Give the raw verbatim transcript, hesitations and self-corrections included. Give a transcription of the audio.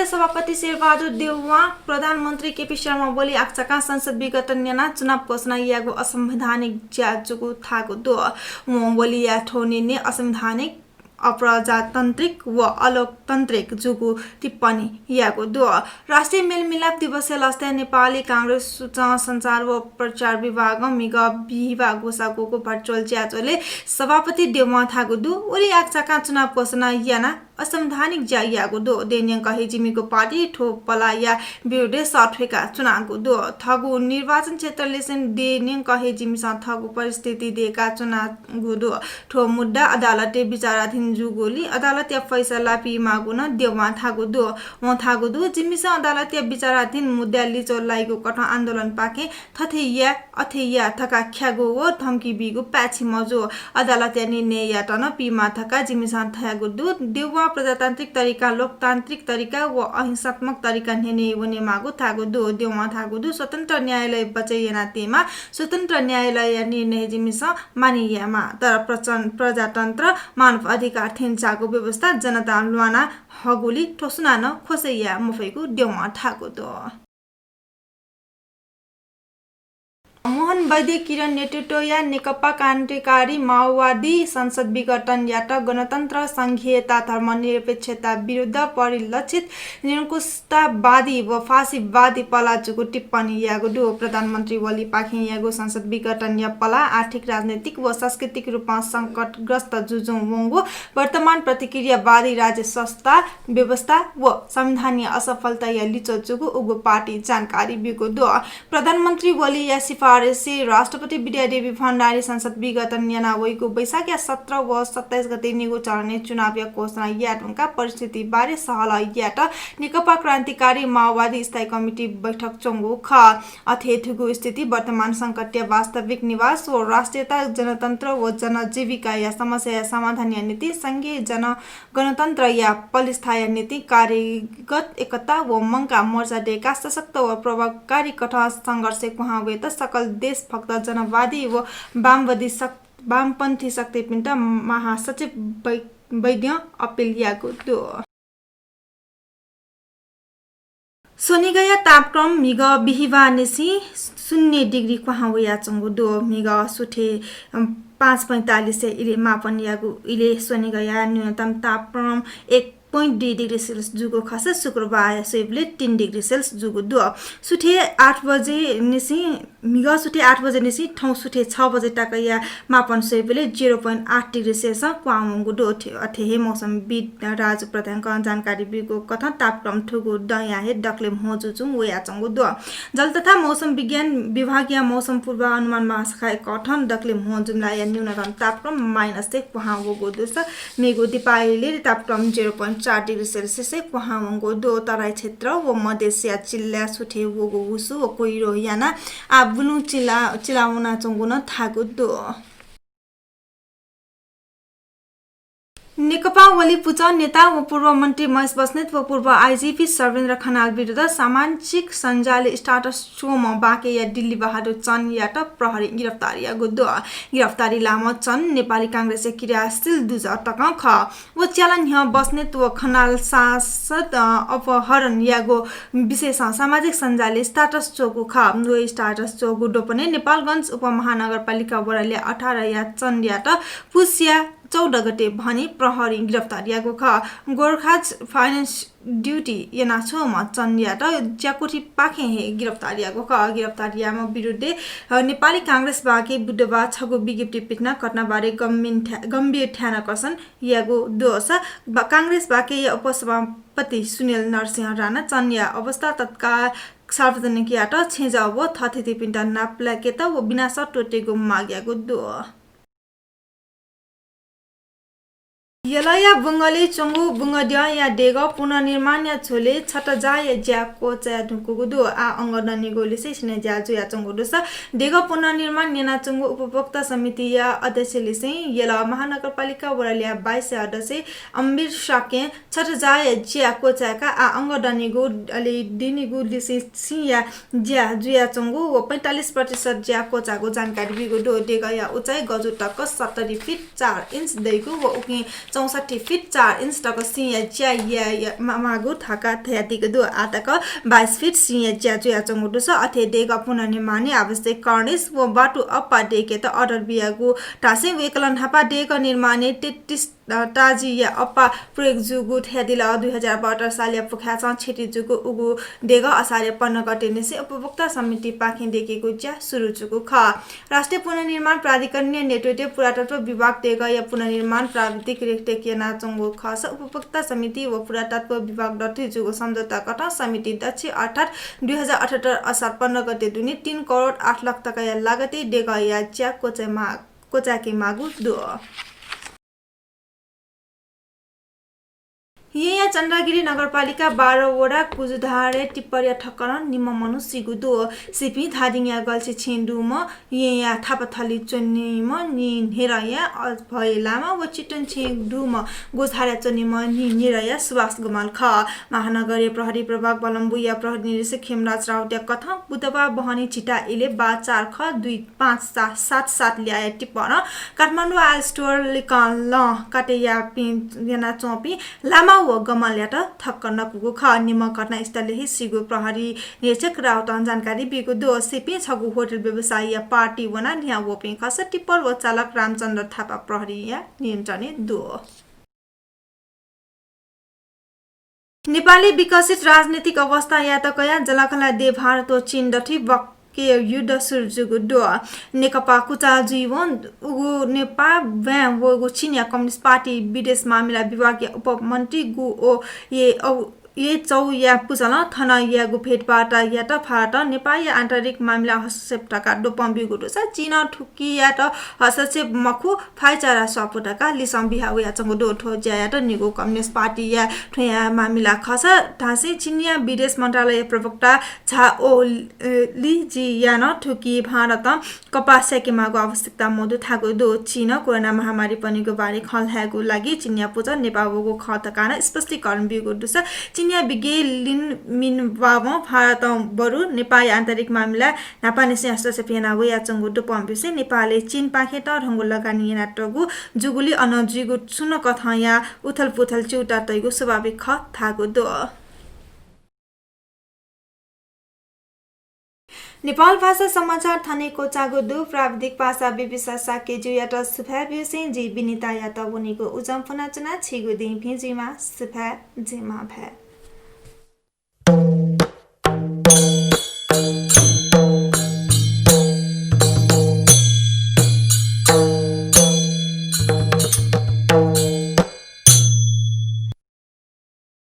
सभापति शेरबहादुर देउवां प्रधानमन्त्री केपी शर्मा ओली आकांक्षां संसद विघटन यानाः चुनाव घोषणा यायेगु असंवैधानिक ज्या जूगु धाःगु दु। वं ओलीया थ्व निर्णय असंवैधानिक, अप्रजातान्त्रिक व अलोकतान्त्रिक जूगु टिप्पणी याःगु दु। राष्ट्रिय मेलमिलाप दिवसया लसताय् नेपाली कांग्रेस सूचना सञ्चार व प्रचार विभागं म्हिगः बिहिबाः ग्वसाः ग्वःगु virtual ज्याझ्वलय् सभापति देउवां धाःगु दु, ओली आकांक्षां चुनाव घोषणा यानाः असंवैधानिक ज्या याःगु दु। देय् न्यंकं हे जिमिगु पार्टी थ्व पलाःया विरुद्धय् सः थ्वय्काः च्वनागु दु। थःगु निर्वाचन क्षेत्रलिसें देय् न्यंकं हे जिमिसं थःगु परिस्थिति दय्काः च्वनागु दु। थ्व मुद्दा अदालतय् विचाराधीन जूगुलिं अदालतया फैसला पीमाःगु नं देउवां धाःगु दु। वं धाःगु दु, जिमिसं अदालतया विचाराधीन मुद्दाय् लिच्वः लाइगु कथं आन्दोलनपाखें थथे या, अथे या धकाः ख्याःगु व धम्की बीगु पाय्छि मजू। अदालतया निर्णययात नं पीमाः धकाः जिमिसं धयागु दु। देउवां प्रजातान्त्रिक तरिका, लोकतान्त्रिक तरिका व अहिंसात्मक तरिका न्ह्यःने वनेमाःगु धाःगु दु। देउवां धाःगु दु, स्वतन्त्र न्यायालय बचय् यानातयेमाः, स्वतन्त्र न्यायालयया निर्णय जिमिसं मानय् यायेमाः, तर प्रचन-, प्रजातन्त्र, मानव अधिकार थेंज्याःगु व्यवस्था जनतां ल्वाना हःगुलिं थ्व सुनानं ख्वसय् याये मफइगु देउवां धाःगु दु। मोहन वैद्य किरण नेतृत्वया नेकपा क्रान्तिकारी माओवादी संसद विघटन यात। गणतन्त्र, संघीयता, धर्मनिरपेक्षता विरुद्ध परिलक्षित निरंकुशतावादी व फासीवादी पलाः जूगु टिप्पणी याःगु दु। प्रधानमन्त्री ओलीपाखें याःगु संसद विघटनया पलाः आर्थिक, राजनैतिक व सांस्कृतिक रूपमा संकटग्रस्त जुजुं वंगु वर्तमान प्रतिक्रियावादी राज्य संस्था व्यवस्था व संविधानया असफलताया लिच्वः जूगु उगु पार्टी जानकारी ब्यूगु दु। प्रधानमन्त्री ओलीया सिफारिसय् राष्ट्रपति विद्यादेवी भण्डारी संसद विघटन याना वइगु वैशाखया सत्र व सत्ताइस गते निगू चरणय् चुनावया घोषणा याये धुंकाः परिस्थिति बारे सहलह यायेत नेकपा क्रान्तिकारी माओवादी स्थायी कमिटी बैठक च्वंगु खः। अथे थुगु स्थिति वर्तमान संकटया वास्तविक निवास व राष्ट्रियता, जनतन्त्र व जनजीविकाया समस्याया समाधानया निंतिं संघीय जन गणतन्त्रया पलिस्थाया निंतिं कार्यगत एकता व मंकाः मोर्चा दय्काः सशक्त व प्रभावकारी कथं संघर्षय् क्वहां वयेत सकल देशभक्त जनवादी व वामवादी शक्-, वामपन्थी शक्तिपिन्त महासचिव वै-, वैद्यं अपिल याःगु दु। स्वनिगःया तापक्रम म्हिगः बिहिबाःनिसें शून्य डिग्री क्वहां वयाच्वंगु दु। म्हिगः सुथय्, अ, पाँच पैंतालिसय् इलय् मापन याःगु इलय् स्वनिगःया न्यूनतम तापक्रम एक point दुई डिग्री सेल्सियस जूगु खःसा शुक्रबार स्वइबलय् तीन डिग्री सेल्सियस जूगु दु। सुथय् आठ बजेनिसें, म्हिगः सुथय् आठ बजेनिसें थौं सुथय् छ बजे तकया मापन स्वइबलय् zero point आठ डिग्री सेल्सियसं क्वहां वंगु दु। अथे, अथे हे मौसमविद् राजु प्रधानकं जानकारी ब्यूगु कथं तापक्रम थुगु दँया हे दकले म्हो जुजुं वयाच्वंगु दु। जल तथा मौसम विज्ञान विभागया मौसम पूर्वानुमान महाशाखाया कथं दकले म्हो जुम्लाया न्यूनतम तापक्रम माइनसय् क्वहां वःगु दुसा मेगु दिपाइलय् तापक्रम zero point चार डिग्री सेल्सियसय् क्वहां वंगु दु। तराई क्षेत्र व मधेसया जिल्ला सुथय् वःगु वसु व कुहिरो यानाः आः बुलुं चिला, चिलावनाच्वंगु नं धाःगु दु। नेकपा ओली पुचः नेता व पूर्व मन्त्री महेश बस्नेत व पूर्व आइजिपी सर्वेन्द्र खनाल विरुद्ध सामाजिक सञ्जालय् status च्वंम्ह बाँकेया दिल्ली बहादुर चन्दयात प्रहरीं गिरफ्तार याःगु दु। गिरफ्तारी लाःम्ह चन्द नेपाली कांग्रेसया क्रियाशील दुजः तकं खः। व च्याला न्ह्यः बस्नेत व खनाल सांसद, अ, अपहरण याःगु विषयसं सामाजिक सञ्जालय् status च्वःगु खः। व status च्वःगु द्वपनय् नेपालगञ्ज उपमहानगरपालिका वडा ल्याः अठारया चन्दयात पुसया चौध गते भनी प्रहरीं गिरफ्तार याःगु खः। गोरखाज finance duty यानाच्वंम्ह चन्दयात ज्याकुथिपाखें हे गिरफ्तार याःगु खः। गिरफ्तार याःम्ह विरुद्धय्, अ, नेपाली कांग्रेस बाँके बुधबार छगू विज्ञप्ति पिथनाः घटनाबारे गम्भीर ठ्या-, गम्भीर ध्यानाकर्षण याःगु दु। स-, बा-, कांग्रेस बाँकेया उपसभापति सुनिल नरसिंह राणा चन्दया अवस्था तत्काल सार्वजनिक यायेत छेँजः व थःथितिपिन्त नापलाकेत व विनाशः त्वःतेगु माग याःगु दु। यलया बुंगलय् च्वंगु बुंगद्यःया देगः पुनर्निर्माणया झ्वलय् छतजाःया ज्या क्वचाये धुंकूगु दु। आः अंगः दनिगु लिसें सिने ज्या जुयाच्वंगु दुसा देगः पुनर्निर्माण यानाच्वंगु उपभोक्ता समितिया अध्यक्षलिसें यल महानगरपालिका वडा ल्याः बाइसया अध्यक्ष अम्बिर शाक्यं छतजाःया ज्या क्वचाय्काः आः अंगः दनिगु अले दनिगु लिसें सिँया ज्या जुयाच्वंगु व पैंतालिस प्रतिशत ज्या क्वचाःगु जानकारी ब्यूगु दु। देगःया उचाइ गजू तक सत्तरी फिट चार इन्च दइगु व उकिं चौसट्ठी फिट चार इन्च तक सिंया ज्या याये माःगु धकाः धयादीगु दु। आः तक बाइस फिट सिंया ज्या जुयाच्वंगु दुसा अथे देगः पुनर्निर्माणय् आवश्यक कर्निस व बाटु अप्पा दय्केत अर्डर बियागु धासें वय्कलं न्हापा देगः निर्माणय् तेत्तिस ताजिया अप्पा प्रयोग जूगु धयादिल। दुई हजार बहत्तर सालया पुखाय् च्वं क्षति जूगु उगु देगः असारया पन्ध्र गते निसें उपभोक्ता समितिपाखें दय्केगु ज्या सुरु जूगु खः। राष्ट्रिय पुनर्निर्माण प्राधिकरणया नेतृत्वय् पुरातत्व विभाग देगःया पुनर्निर्माण प्राविधिक रेखदेख यानाच्वंगु खःसा उपभोक्ता समिति व पुरातत्व विभाग दथुइ जूगु सम्झौता कथं समिति दक्ष अर्थात् दुई हजार अठहत्तर असार पन्ध्र गते दुने तीन करोड आठ लाख तकाया लागतय् देगःया ज्या क्वचायेमा-, क्वचायेके माःगु दु। येँया चन्द्रागिरी नगरपालिका बाह्र वडा कुजुधारय् टिप्परया ठक्करं निम्ह मनू सीगु दु। सीपिं धादिङया गल्छी छेँय् दुम्ह येँया थापाथली च्वनीम्ह नीन्हेराया अभय लामा व चितवन छेँय् दुम्ह गोछारय् च्वनीम्ह नीन्हेराया सुभाष गमाल खः। महानगरीय प्रहरी प्रभाग बलम्बुया प्रहरी निरीक्षक खेमराज राउतया कथं बुधबार बहनी झिता इलय् बा चार ख दुई पाँच सात सात सात ल्याःया टिप्परं काठमाडौं आयल स्टोर लिकलं काटे यानाच्वंपिं लामा व गमालयात ठक्कर नकूगु खः। निम्ह घटनास्थलय् हे सीगु प्रहरी निरीक्षक राउतं जानकारी ब्यूगु दु। सीपिं छगू होटल व्यवसायीया पार्टी वनाः लिहां वःपिं खःसा टिप्पर व चालक रामचन्द्र थापा प्रहरीया नियन्त्रणय् दु। नेपालय् विकसित राजनीतिक अवस्थायात कयाः जःलाखःला देय् भारत व चीन दथुइ वाक्य युद्ध सुरु जूगु दु। नेकपा कुचा जुइवं उगु नेपाः ब्वाँय् वःगु चीनया कम्युनिस्ट पार्टी विदेश मामिला विभागया उपमन्त्री गु ओ ये, औ, येचौया पुचलं थन याःगु भेटवार्तायात भारतं नेपाःया आन्तरिक मामिलाय् हस्तक्षेप धकाः द्वपं ब्यूगु दुसा चीनं थुकियात हस्तक्षेप मखु, भाइचारा स्वापू धकाः लिसः बिया वयाच्वंगु दु। थ्व ज्यायात निगू कम्युनिस्ट पार्टीया थुया मामिला खःसा धासें चीनया विदेश मन्त्रालय प्रवक्ता झाओ लिजियानं थुकी भारतं कपाः स्याकेमाःगु आवश्यकता मदु धाःगु दु। चीनं कोरोना महामारी पनिगु बारे खँ ल्हायेगु लागि चीनया पुचः नेपाः वःगु खः धकाः नं स्पष्टीकरण ब्यूगु दुसा चीनया विज्ञ लिन मिनवावं भारतं बरु नेपाःया आन्तरिक मामिलाय् न्हापांनिसें हस्तक्षेप याना वयाच्वंगु द्वपं ब्यूसें नेपालय् चीनपाखें तःधंगु लगानी यानातःगु जूगुलिं अन जुइगु छुं नं कथंया उथलपुथल च्यूताः तइगु स्वाभाविक खः धाःगु दु। नेपाल भाषा समाचार थन हे क्वचाःगु दु। प्राविधिक पासा बिबिसा शाक्यजुयात सुभाय् ब्यूसें जि विनितायात वनेगु उजं फ्वनाच्वना। छिगु दिं भिं जुइमा। सुभाय्, जय मांभाय्।